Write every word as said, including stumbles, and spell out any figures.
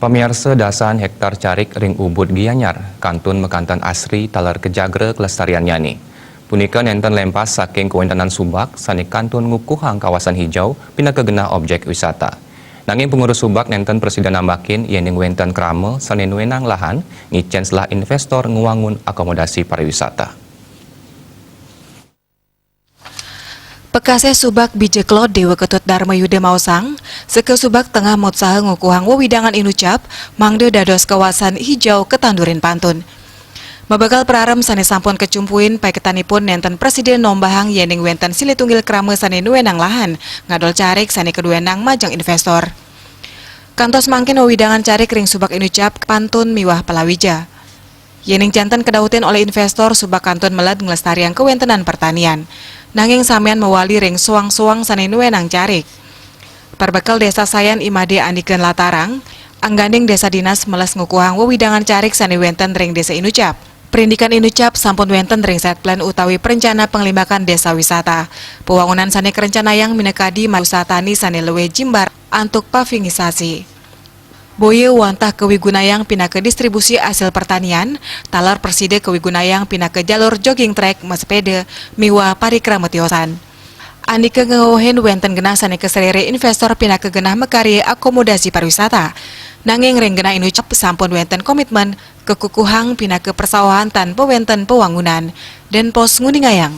Pamiarsa, dasan hektar carik ring Ubud Gianyar kantun makanten asri taler kajagra kelestariannyané. Punika nénten lempas saking kawéntenan subak sané kantun ngukuhang kawasan hijau pinaka genah objek wisata. Nanging pengurus subak nénten prasida nambakin yéning wénten krama sané nuénang lahan ngicén selah investor ngwangun akomodasi pariwisata. Pekasih subak Bijak Lod Déwa Ketut Dharma Yuda maosang, seka subak tengah mutsaha ngukuhang wewidangan inucap mangda dados kawasan hijau katandurin pantun. Mabakal prarem sané sampun kacumpuin paiketanipun nénten prasida nombahang yéning wénten silih tunggil krama sané nuénang lahan ngadol carik sané kaduénang majeng investor. Kantos mangkin wewidangan carik ring subak inucap pantun miwah palawija. Yéning janten kadautin olih investor subak kantun meled nglestariang kawéntenan pertanian. Nanging samian mawali ring soang-soang sané nuénang carik. Perbekel Désa Sayan I Madé Andika nlatarang, angganing désa dinas meles ngukuhang wewidangan carik sané wénten ring désa inucap. Prindikan inucap sampun wénten ring set plan utawi perencana penglimakan désa wisata. Pewangunan sané karencanayang minakadi usaha tani sané luwih jimbar antuk pavingisasi. Boya wantah kawigunayang pinaka distribusi asil pertanian, taler prasida kawigunayang pinaka jalur jogging track, masepeda, miwah parikrama tiosan. Andika ngawuhin wénten genah sané kasréréh investor pinaka genah makarya akomodasi pariwisata. Nanging ring genah inucap sampun wénten komitmen kakukuhang pinaka persawahan tanpa wénten pawangunan. Denpos nguningayang.